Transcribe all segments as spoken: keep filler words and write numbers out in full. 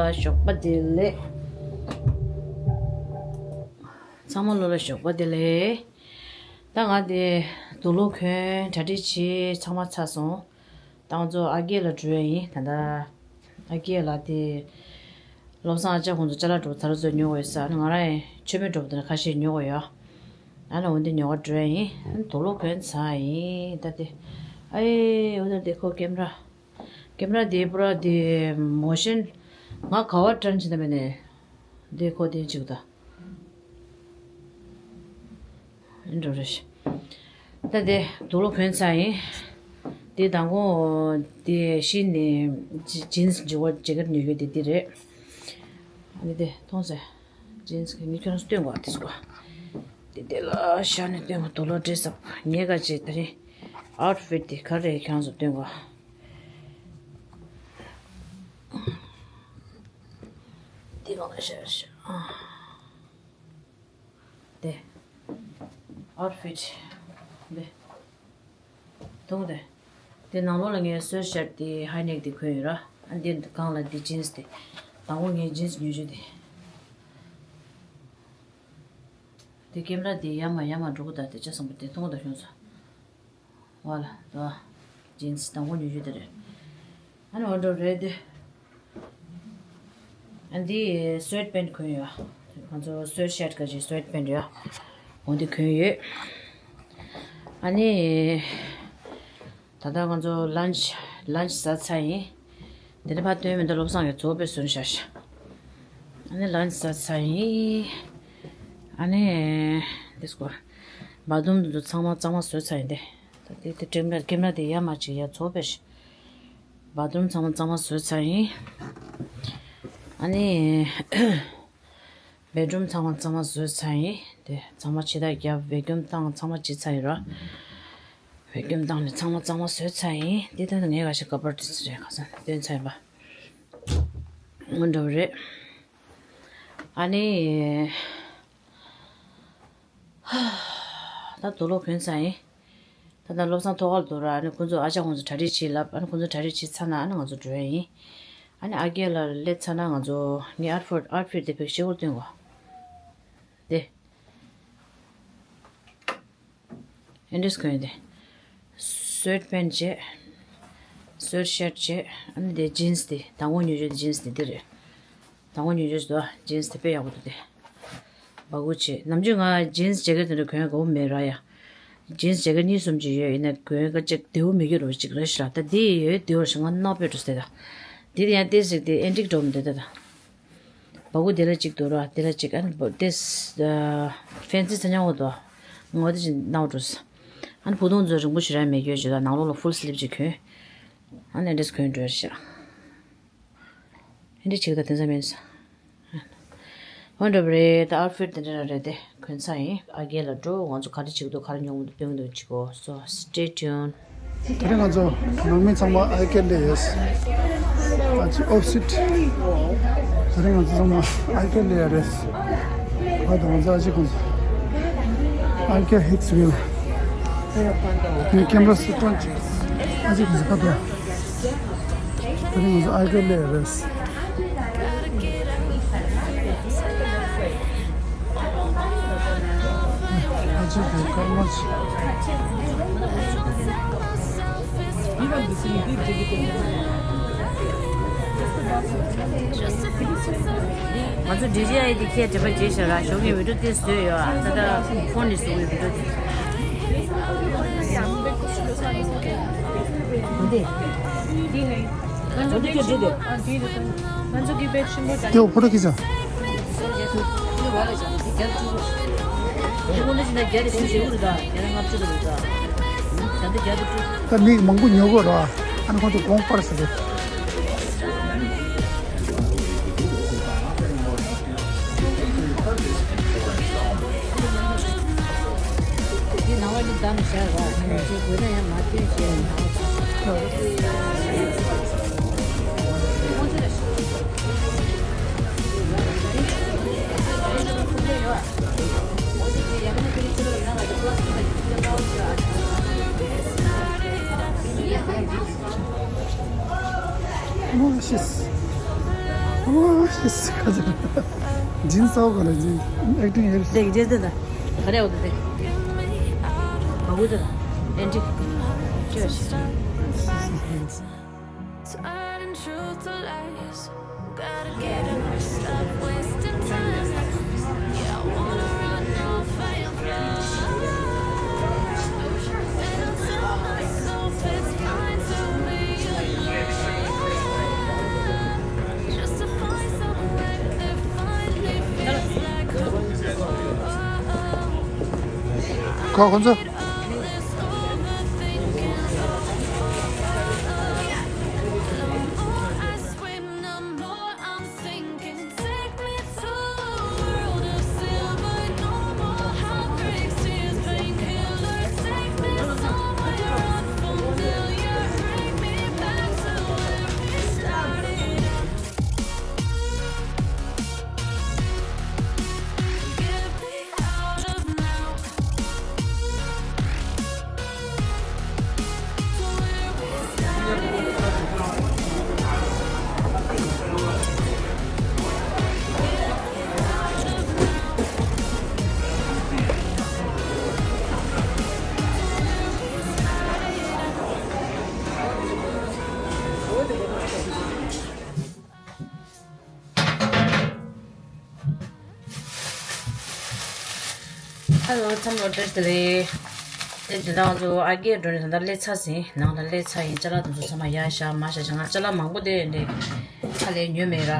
ལ་ཞོགས་པ་བདེ་ལེགས། ཚང་མ་ལོ་ལ་ཞོགས་པ་བདེ་ལེགས། ད་ང་དེ་དུག་ལོག་གོན་གྲ་སྒྲིག་བྱེད་ཚང་མ་ཚར་སོང་། ད་ང་ཚོ་ཨ་རྒས་ལ་འགྲོ་ཡ་ཡིན། ད་ལྟ་ཨ་རྒས་ལ་དེ་བློ་བཟང་ཨ་ཅག་ཁོང་ཚོ་ཅ་ལག་འགྲོ་ཚར་ཚོད་ཉོ་དགོས་ས། ང་རང་ཡང་མཆོད་མེ་འགྲོ་བ་དེ་ཁ་ཤས་ཉོ་དགོས་ཡོད། ཨ་ན་འོན་ཏེ་ཉོ་ག་འགྲོ་ཡ་ཡིན། དུག་ལོག་གོན་ཚར་ཡིན་ད་དེ། ཨེ་འོ་ད་དེ་ཁོ་ཀེམ་ར། ཀེམ་ར་དེ་པུ་ར་དེ་མོ་ཤན་ང་ག་བ་ཊརན་བྱེད་ད་མེད་ནས་དེ་ཁོ་དེ་གཅིག་ད་འགྲོ་རེ་ཤི། ད་དེ་དུག་ལོག་གོན་ཚར་ཡིན། དེ་དང་པོ་དེ་ཤི་ནས་ཇི་ཇིན་སི་འཇི་བ་ཇེ་ཀེ་ཊི་ཉོ་རྒྱུ་དེ་དེ་རེད། ཨ་ནི་དེ་མཐོང་ཟེར། ཇིན་སི་གི་ངས་ཁྱོད་རང་སྟོན་གོ་དེ་སུ་གོ། དེ་དེ་ལ་ཤ་ནས་སྟོན་གོ། དུག་ལོག་ཌེ་སི་ཨབ་ངས་ག་ཅེ་ད་རེད། ཨའུ་ཊི་ཕིཊ་དེ་ག་རེ་ཁྱོད་རང་ཚོ་སྟོན་གོ། དེ་གང་ལ་ཤ་ཤ། དེ། ཨའུ་ཊི་ཕིཊ། དེ། མཐོང་དེ། དེ་ནང་ལོགས་ལ་ངའི་སུའེ་ཤར་ཊི་དེ་ཧའི་ནེག་དེ་གོན་ཡོད་ར། ཨ་འདི་གང་ལ་འདི་ཇིན་སི་དེ། དང་པོ་ངའི་ཇིན་སི་ཉོ་རྒྱུ་དེ། དེ་ཀེམ་ར་དེ་ཡར་མར་ཡར་མར་འགྲོ་གི་ད་དེ་ཆ་བཟང་པོ་དེ་མཐོང་ད་ཤོང་ས། ཝ་ལ་དོ། ཇིན་སི་དང་པོ་ཉོ་རྒྱུ་དེ་རེད། ཨ་ནི་འོ་འགྲོ་རེད་དེ། ཨ་འདི་སུའེ་ཊི་པེན་ཊི་གོན་ཡོད། ང་ཚོ་སུའེ་ཤར་ཊི་ག་ཅིག་སུའེ་ཊི་པེན་ཊི་ཡོད། འོ་འདི་གོན་ཡོད། ཨ་ནི། ད་ལྟ་ང་ཚོ་ལན་ཆི་ལན་ཆི་ཟ་ཚར་ཡིན། དེ་ནས་ཕར་སྟོན་མི་འདུག་བློ་བཟང་གིས་ཚོ་དཔེ་སོན་ཤག་ཤག་ཨ་ནི་ལན་ཆི་ཟ་ཚར་ཡིན། ཨ་ནི། འདི་སྐོར། བ་དུམ་དུ་ཚང་མ་གཙང་མ་བཟོས་ཚར་ཡིན་ཏེ། ད་དེ་དེ་ཀེམ་ར་ཀེམ་ར་དེ་ཡར་མར་ཅིག་ཡར་ཚོ་དཔེ་ཤག་བ་དུམ་ཚང་མ་གཙང་མ་བཟོས་ཚར་ཡིན། ཨ་ནི། བེད་རུམ་ཚང་མ་གཙང་མ་བཟོས་ཚར་ཡིན། དེ་ཚང་མ་ཕྱི་ཐག་རྒྱབ་བེ་ཀུམ་བཏང་ཚང་མ་བྱས་ཚར་ཡིན་ར། བེ་ཀུམ་བཏང་ནས་ཚང་མ་གཙང་མ་བཟོས་ཚར་ཡིན། དེ་ད་ངས་ག་ཞིག་ག་པར་དུ་ཚུད་རེད་ག་ས་སྟོན་ཚར་ཡིན་པ། འོ་འདྲ་བོ་རེད། ཨ་ནི། ད་དུག་ལོག་གོན་ཚར་ཡིན། ད་ལྟ་བློ་བཟང་ཐོག་ཁར་འདུག་ར། ཨ་ནི་ཁོང་ཚོ་ཨ་ཅག་ཁོང་ཚོ་གྲ་སྒྲིག་བྱེད་ལབ། ཨ་ནི་ཁོང་ཚོ་གྲ་སྒྲིག་བྱེད་ཚར་ན་ཨ་ནི་ང་ཚོ་འགྲོ་ཡ་ཡིན། ཨ་ནི་ཨ་རྒས་ལ་སླེབས་ཚར་ན་ང་ཚོ་ངའི་ཨའུ་ཊི་ཕིཊ་ཨའུ་ཊི་ཕིཊ་དེ་ཕེབས་ཤེས་སྐོར་སྟོན་གོ། དེ། ཨེ་འདྲས་གོན་དེ། སུའེ་ཊི་པེན་ཊི་བྱས། སུའེ་ཊི་ཤར་ཊི་བྱས། ཨ་ནི་དེ་ཇིན་སི་དེ་དང་པོ་ཉོ་རྒྱུ་དེ་ཇིན་སི་དེ་འདི་རེད། དང་པོ་ཉོ་རྒྱུ་ཞིག་འདུག་ཇིན་སི་དེ་དཔེ་ཡག་པོ་འདུག་དེ། སྦ་ཁུག་བྱས། ནམ་རྒྱུན་ང་ཇིན་སི་ཇེ་ཀེ་ཊི་དེ་འདྲ་གོན་དགའ་པོ་མེད་ར་ཡ། ཇིན་སི་ཇེ་ཀེ་ཊི་གཉིས་གསུམ་ཅིག་ཡོད། ཡིན་ན་གོན་ག་ཅིག་བདེ་པོ་མི་འགྱུར་བ་ཅིག་རེད་ཤག་ད་འདི་ཡོད་བདེ་པོ་ཞིག་ང་ནག་པོས་འགྲོ་ཟེར་ད། འདི་དེ་ཡང་ཏོག་ཙམ་དེ་ཨེན་ཊིག་འགྲོ་མི་འདུག་ད་ད། སྦ་ཁུག་དེ་ལ་གཅིག་འདུག་ར། དེ་ལ་གཅིག་ཨ་ནི་བོ་དེ་ཕེན་སི་ཚ་ཉང་བོ་འདུག་ངོ་དེ་ཅིག་ནག་པོ་འགྲོ་ས། ཨ་ནི་བུ་ཐུང་ཚོ་རིང་པོ་ཞིག་ར་མེད་རྒྱུ་ཞིག་ད། ནང་ལོགས་ལ་ཕུལ་སི་ལིབ་ཅིག་གོན། ཨ་ནི་འདྲས་གོན་འགྲོ་ཤག་ཨེ་འདྲས་བྱེད་ཀྱི་ད་དེ་ཚོ་མིན་ས། འོ་འདྲ་པོ་རེད། ད་ཨའུ་ཊི་ཕིཊ་དེ་འདྲ་ར་རེད་དེ་གོན་ཚར་ཡིན། ཨ་རྒས་ལ་འགྲོ། ང་ཚོ་ག་རེ་བྱེད་ཀྱི་འདུག་ག་རེ་མྱོང་གི་འདུག་སྟོན་གྱི་འདུག་བྱེད་གོ། So stay tuned. དེ་རིང་ང་ཚོ་ནང་མི་ཚང་མ་ཨའི་ཀེ་སླེབས་ཡོད། ཨ་ཅི་ཨོ་པོ་སི་ཊི། དེ་རིང་ང་ཚོ་ཚང་མ་ཨའི་ཀེ་སླེབས་ཡོད་རེད། ཨ་ད་ང་ཚོ་ཨ་ཅི་ཁོང་ཚོ་ཨའི་ཀེ་ཧིག་སི་ཝིལ། ངས་ཀེམ་ར་སུ་སྟོན་ཅིག་ཨ་ཅི་ཁོང་ཚོ་ཁ་ཐོག་དེ་རིང་ང་ཚོ་ཨའི་ཀེ་སླེབས་ཡོད་རེད། ཨ་ཅེ་དེ་སྐར་མ་ཆེ། ང་ཚོ་ཌི་ཇེ་ཨའི་དེ་ཁྱེད་དྲན་པ་བརྗེད་བཞག་ར། ཞོགས་ཀྱི་བི་ཌིའོ་དེ་བཟོས་ཡོད་ཨ། ད་ལྟ་ཕོན་ནས་བཟོ་གི་བི་ཌིའོ་དེ། ང་ཚོ་དེ་ཁྱེད་དྲན་དེ། ང་ཚོ་གི་བེད་ཆེན་པོ་དང་། དེ་ཕོ་ཊོ་ཁྱེད་ཚ། ད་མི་མང་པོ་ཉོ་གི་རེད། ཨ་ནི་ཁོང་ཚོ་གོང་སྤར་ཟེར་གི། ཇིན་སོགས་གོ་ལ་ཇིན་ཨེག་ཊིང་ཧེར། དེ་གི་རྗེས་དེ་ད་ག་རེ་འོ་དེ་དེ་མ་གུ་དེ་ད་ཨེན་ཏི་ཅོ་ཤི། Turning truth to lies. Gotta get it, stop wasting time. Yeah, I wanna run off and fly. And I'll tell myself it's fine to be alone. Just to find somewhere that finally feels like home. ཁོ་ཁོ་ཚོ། All this overthinking. The more I swim, the more I'm sinking. Take me to a world of silver. No more heartbreaks, tears, painkillers. Take me somewhere unfamiliar. Bring me back to where we started. Get me out of now. ཧེ་ལོ། ཚང་མ་བཀྲ་ཤིས་བདེ་ལེགས། དེ་དེ་དང་ང་ཚོ་ཨ་རྒྱའི་འགྲོ་ནས་ད་ལྟ་སླེབས་ཚར་ཟིན། ནང་ལ་སླེབས་ཚར་ཡིན། ཅ་ལག་དེ་ཚོ་ཚང་མ་ཡར་བཞག་མར་བཞག་བྱས། ང་ཅ་ལག་མང་པོ་དེ་འདྲ་ཁ་ལས་ཉོས་མེད་ར།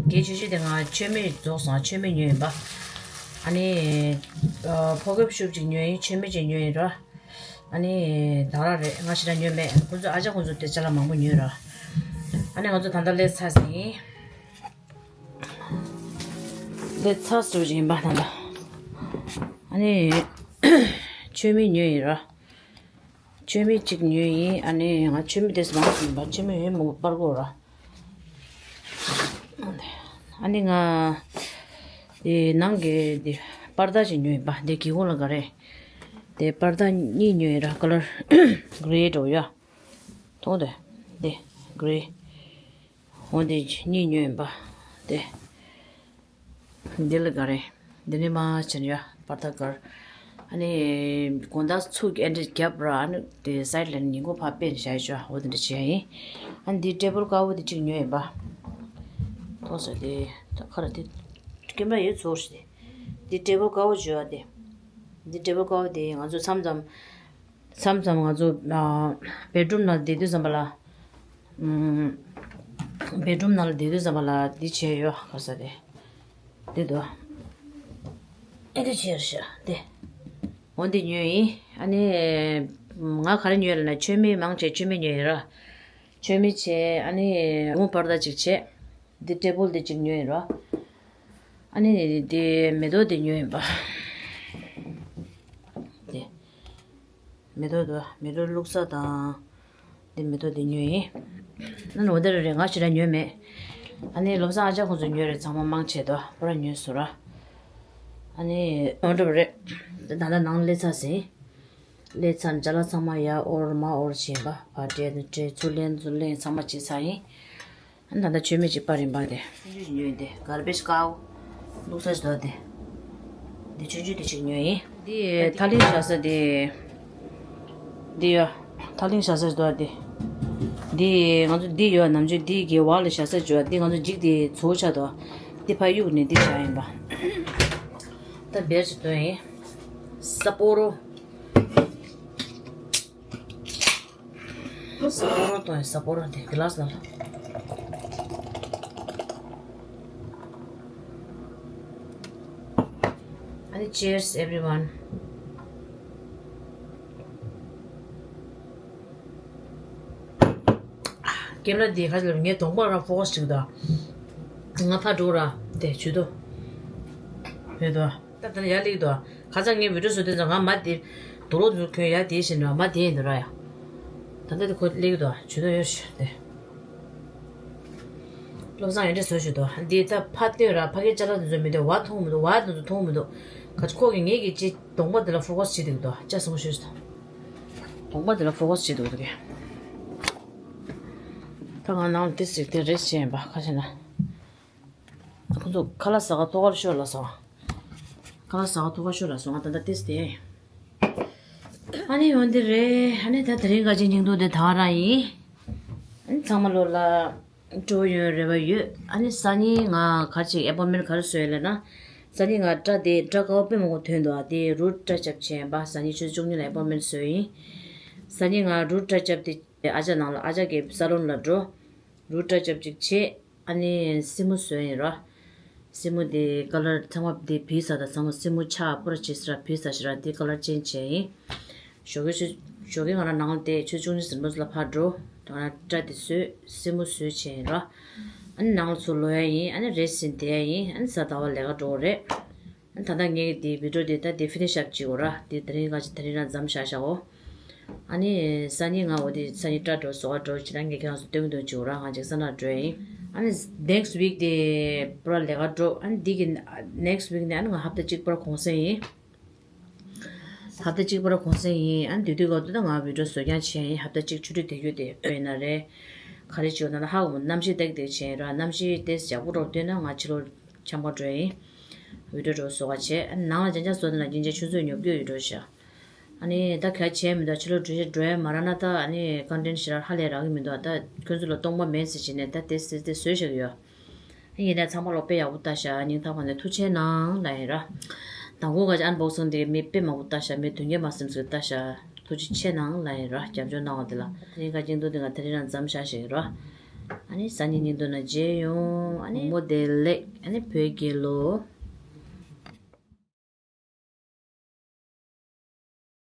གལ་ཆེ་ཤོས་དེ་ང་མཆོད་མེ་རྫོགས་སོང་། མཆོད་མེ་ཉོས་ཡིན་པ། ཨ་ནི་ཨ་ཕོ་ཁེབས་ཤུབས་ཅིག་ཉོས་ཡིན། མཆོད་མེ་ཅིག་ཉོས་ཡིན་ར། ཨ་ནི་ད་ར་རེད། ང་ཞེ་དྲག་ཉོས་མེད། ཁོ་ཚོ་ཨ་ཅག་ཁོ་ཚོ་དེ་ཅ་ལག་མང་པོ་ཉོས་ར། ཨ་ནི་ང་ཚོ་ད་ལྟ་སླེབས་ཚར་ཟིན། སླེབས་ཚར་ཟིན་ཡིན་པ་ད་ལྟ། ཨ་ནི་མཆོད་མེ་ཉོས་ཡིན་ར། མཆོད་མེ་གཅིག་ཉོས་ཡིན། ཨ་ནི་ང་མཆོད་མེ་དེ་མང་པོ་ཡིན་པ། མཆོད་མེ་ཡོད་མང་པོ་པར་གོ་ར། ཨ་ནི་ང་དེ་ནང་གི་དེ་པར་ད་ཅིག་ཉོས་ཡིན་པ། དེ་གི་གོང་ལ་ག་རེ། དེ་པར་ད་གཉིས་ཉོས་ཡིན་ར། ཀ་ལར་གྷེ་རེ་འདྲ་བོ་ཡ། མཐོང་དེ། དེ་གྷེ་རེ། འོ་དེ་གཉིས་ཉོས་ཡིན་པ། དེ། འདི་ལ་ག་རེ། འདི་ནི་མ་ཆེན་ཡ་པར་ད་གར། ཨ་ནི་དགོང་དག་ཚུགས་ཨེ་འདྲ་རྒྱབ་ར། ཨ་ནི་དེ་སའིཌ་ལ་ཉིན་གུང་ཕར་སྤེལ་བཞག་ཡོད་ཅོ། འོ་དེ་འདྲ་བྱས་ཡིན། ཨ་ནི་འདི་ཊེ་བལ་དཀར་པོ་དེ་གཅིག་ཉོས་ཡིན་པ། ཐོག་ས་དེ་ད་ཁ་ར་དེ་ཀེམ་ར་ཡོད་ཚོར་ཞིག་དེ། འདི་ཊེ་བལ་དཀར་པོ་བྱོས་ཨ་དེ། འདི་ཊེ་བལ་དཀར་པོ་དེ་ང་ཚོ་མཚམས་མཚམས། མཚམས་མཚམས་ང་ཚོ་ཨ་བེཌ་རུམ་ནང་བསྡད་དུས་ཙམ་པ་ལ། ཨམ། བེཌ་རུམ་ནང་ལ་བསྡད་དུས་ཙམ་པ་ལ་འདི་བྱས་ཡོད་ག་ས་དེ། འདི་དོ། ཨེ་འདི་བྱས་ར་ཤག་དེ། འོ་འདི་ཉོས་ཡིན། ཨ་ནི་ང་ག་རེ་ཉོས་ལབ་ན་མཆོད་མེ་མང་ཆེ་མཆོད་མེ་ཉོས་ཡིན་ར། མཆོད་མེ་བྱས། ཨ་ནི་ངོ་པར་ད་ཅིག་བྱས། འདི་ཊེ་བལ་འདི་གཅིག་ཉོས་ཡིན་ར། ཨ་ནི་འདི་མེ་ཏོག་འདི་ཉོས་ཡིན་པ། འདི། མེ་ཏོག་དོ། མེ་ཏོག་བླུགས་ས་དང་། འདི་མེ་ཏོག་འདི་ཉོས་ཡིན། ཨ་ནི་འོ་དེ་རེད། ང་ཞེ་དྲག་ཉོས་མེད། ཨ་ནི་བློ་བཟང་ཨ་ཅག་ཁོང་ཚོ་ཉོས་རེད། ཚང་མ་མང་ཆེ་དོ་པུ་ར་ཉོས་སོང་ར། ཨ་ནི་འོ་འདྲ་བ་རེད། ད་ལྟ་ནང་སླེབས་ཚར་ཟིན། སླེབས་ཚར་ཅ་ལག་ཚང་མ་ཡར་དབོར་མར་དབོར་བྱས་པ། ཕར་སྤྲད་དུ་སྤྲད། ཚུར་ལེན་ཚུར་ལེན། ཚང་མ་བྱས་ཚར་ཡིན། ད་ལྟ་མཆོད་མེ་ཅིག་པར་རིམ་པར་དེ། ཆུང་ཆུང་ཞིག་ཉོས་ཡིན་དེ། གར་བེཇ་དཀར་པོ། བླུགས་ས་ཞིག་འདུག་དེ། འདི་ཆུང་ཆུང་དེ་ཞིག་ཉོས་ཡིན། འདི་ཐག་རིང་བཞག་ས་དེ། འདི་ཡོད། ཐག་རིང་བཞག་ས་ཞིག་འདུག་དེ། འདི་ང་ཚོ་འདི་ཡོད། ནམ་རྒྱུན་འདི་གི་འོག་ལ་བཞག་ས་ཞིག་ཡོད། འདི་ང་ཚོ་འགྱིག་དེ་ཚོ་ཆགས་འདུག་འདི་ཕར་གཡུག་ནས་འདི་བཞག་ཡིན་པ། ད་བེར་ཞིག་འདོན་ཡིན། ས་ཕོ་རོ། ས་ཕོ་རོ་དང་ས་ཕོ་རོ་དེ་གི་ལགས་ལ། ཨ་ནི་cheers everyone. ཀེམ་ར་དེ་ཁ་ལ་ངས་གདོང་པ་ར་ཕོ་ཁ་སི་ཅིག་ད། ང་ཕ་འགྲོ་ར་དེ་ཇུས་ཏོ། ཡོད་དོ། ད་ད་ལ་ཡར་སླེབས་འདུག་ཁ་སང་ངས་བི་ཌིའོ་བཟོ་དུས་ཙང་ང་མ་དེ་རྡོ་ལོ་འཛུགས་གྱོན་ཡ་དེ་བཞིན་ར་མ་དེ་ཡིན་འདུག་ར་ཡ། ད་ལྟ་དེ་ཁོ་སླེབས་འདུག་ཇུས་ཏོ་ཡོད་ཤི་དེ། བློ་བཟང་ཡོད་འདྲ་བཟོ་ཞུ་དོ། འདི་ད་ཕ་སྟོན་ར་ཕ་གི་ཅ་ལག་འདི་ཚོ་མི་འདུག་བ་མཐོང་མི་འདུག་བ་འདི་ཚོ་མཐོང་མི་འདུག་ག་ཅི་ཁོ་གི་ངེད་ཀྱི་ཅི་གདོང་པ་འདི་ལ་ཕོ་ཁ་སི་བྱེད་འདུག་དོ། ཅ་སོང་ཞུ་ཞུ་དོ། གདོང་པ་འདི་ལ་ཕོ་ཁ་སི་བྱེད་འདུག་དོ་གི། ད་ང་ནང་ལ་ཏི་སིག་དེ་རེ་བྱས་ཡིན་པ་ཁ་ཤས་ན། ཕུན་ཚོགས་ཁ་ལག་ཟ་ག་ཐུག་གར་ཤོག་ལབ་སོང་། ཁ་ལག་ཟ་ག་ཐུག་གར་ཤོག་ལབ་སོང་། ང་ད་ལྟ་ཏོག་ཙམ་དེ། ཨ་ནི་འོན་ཏེ་རེད། ཨ་ནི་ད་དེ་རིང་ག་ཅིག་སྙིང་སྡུག་དེ་ད་ག་རང་ཡིན། ཨ་ནི་ཚང་མ་ལོ་ལ་སྤྲོ་ཡོང་རེ་བ་ཡོད། ཨ་ནི་སང་ཉིན་ང་ག་རེ་ཅིག་ཨེ་པོན་མེན་ག་རེ་བཟོས་ཡོད་ལབ་ན། སང་ཉིན་ང་སྐྲ་དེ་སྐྲ་དཀར་པོ་དཔེ་མང་པོ་ཐོན་འདུག་ཨ་དེ་རུ་སྐྲ་རྒྱབ་བྱས་པ། སང་ཉིན་ཆུ་ཚོད་བཅུ་གཉིས་ལ་ཨེ་པོན་མེན་བཟོས་ཡིན། སང་ཉིན་ང་རུ་སྐྲ་རྒྱབ་དེ་ཨ་ཅག་ནང་ལ་ཨ་ཅག་གི་ས་ལོན་ལ་འགྲོ། རུ་སྐྲ་རྒྱབ་ཅིག་བྱས། ཨ་ནི་སེན་མོ་བཟོས་ཡིན་ར། སེན་མོ་དེ་ཀ་ལར་ཚང་མ་དེ་བི་ཟ་དང་ཚང་མ་སེན་མོ་ཆག་པོ་ར་ཅི་ཟེར་ར་བི་ཟ་ཞིག་ར་དེ་ཀ་ལར་ཅེན་བྱས་ཡིན། ཞོགས་ཀས་ཞོགས་ཀས་ང་རང་ནང་ལ་བསྡད། ཆུ་ཚོད་བཅུ་གཉིས་ཟིན་པ་ལ་ཕར་འགྲོ། ང་རང་སྐྲ་དེ་བཟོས། སེན་མོ་བཟོས་བྱས་ཡིན་ར། ཨ་ནི་ནང་ལ་ཚུར་ལོག་ཡ་ཡིན། ཨ་ནི་རེ་སིན་བསྡད་ཡ་ཡིན། ཨ་ནི་གཟའ་ཟླ་བ་ལས་ཀ་འགྲོ་དགོས་རེད། ད་ལྟ་ངས་འདི་བི་ཌིའོ་འདི་ད་འདི་ཕི་ནིཤ་ཨབ་བྱེད་དགོས་ར། འདི་དེ་རིང་ག་ཅིག་དེ་རིང་རང་མཚམས་བཞག་བཞག་གོ། ཨ་ནི་སང་ཉིན་ང་འོ་འདི་སང་ཉིན་སྐྲ་འགྲོ་ཟོག་ག་འགྲོ་བྱེད་ན་ངས་ཁྱེད་རང་ཚོ་སྟོན་གི་འདུག་བྱེད་དགོས་ར། ང་ཅིག་ས་ན་འགྲོ་ཡིན། ཨ་ནི་ནེག་སི་ཝིག་དེ་པུ་ར་ལས་ཀ་འགྲོ། ཨ་ནི་འདི་གི་ནེག་སི་ཝིག་ནས་ཨ་ནི་ང་ཧབ་ཏ་གཅིག་པུ་ར་གུང་སེང་ཡིན། ཧབ་ཏ་གཅིག་པུ་ར་གུང་སེང་ཡིན། ཨ་ནི་དེ་དུས་ག་དུས་ད་ང་བི་ཌིའོ་བཟོ་རྐྱང་བྱས་ཡིན། ཧབ་ཏ་གཅིག་ཆུ་ཚོད་དེ་རྒྱུ་དེ་ཡིན་ན་རེད། ག་རེ་བྱེད་ན་ད་ཧ་གོ་མོ། གནམ་གཤིས་ཏག་ཏག་བྱས་ཡིན་ར། གནམ་གཤིས་ཏོག་ཙམ་ཡག་པོ་འགྲོ་དུས་ན་ང་ཕྱི་ལོགས་འཆམ་པོ་འགྲོ་ཡིན། བི་ཌིའོ་འགྲོ་བཟོ་ག་བྱས། ཨ་ནང་ལ་རྐྱང་རྐྱང་བཟོ་དེ་ན་རྐྱང་རྐྱང་ཆུ་ཚོད་ཉོབ་རྒྱུ་ཡོད་འགྲོ་ཤག་ཨ་ནི་ད་ག་བྱས་མི་འདུག་ཕྱི་ལོགས་འགྲོ་ཡ་འགྲོ་ཡ་མ་རག་ན་ད་ཨ་ནི་ཀོན་ཊེན་ཊི་ཞེ་དྲག་ཧ་ལས་རག་གི་མི་འདུག་ད་ཁྱོད་ཚོ་ལ་སྟོང་པ་མེད་ཟེར་བྱས་ནས་ད་དེ་ཟེར་དེ་བཟོས་བཞག་གི་ཡོད། ཡིན་ནའི་ཚང་མ་ལོ་དཔེ་ཡག་པོ་ལྟ་ཤག་སྙིང་ཐག་པ་ནས་ཐུགས་རྗེ་ཆེ་གནང་ལབ་ཡིན་ར། དང་པོ་ག་ཅིག་ཨན་བོག་སིང་དེ་མི་དཔེ་མང་པོ་ལྟ་ཤག་མི་དུང་རྒྱ་མ་སིམ་ཟིག་ལྟ་ཤག་ཐུགས་རྗེ་ཆེ་གནང་ལབ་ཡིན་ར། རྒྱབ་སྐྱོར་གནང་བ་དེ་ལ། དེ་རིང་ག་ཅིག་འདུག་དེ་ག་དེ་རིང་རང་མཚམས་བཞག་བཞག་ཡིན་ར། ཨ་ནི་སང་ཉིན་ཉིན་ཐོ་ན་མཇལ་ཡོང་། ཨ་ནི་བུ་མོ་བདེ་ལེགས། ཨ་ནི་བོད་རྒྱལ་ལོ།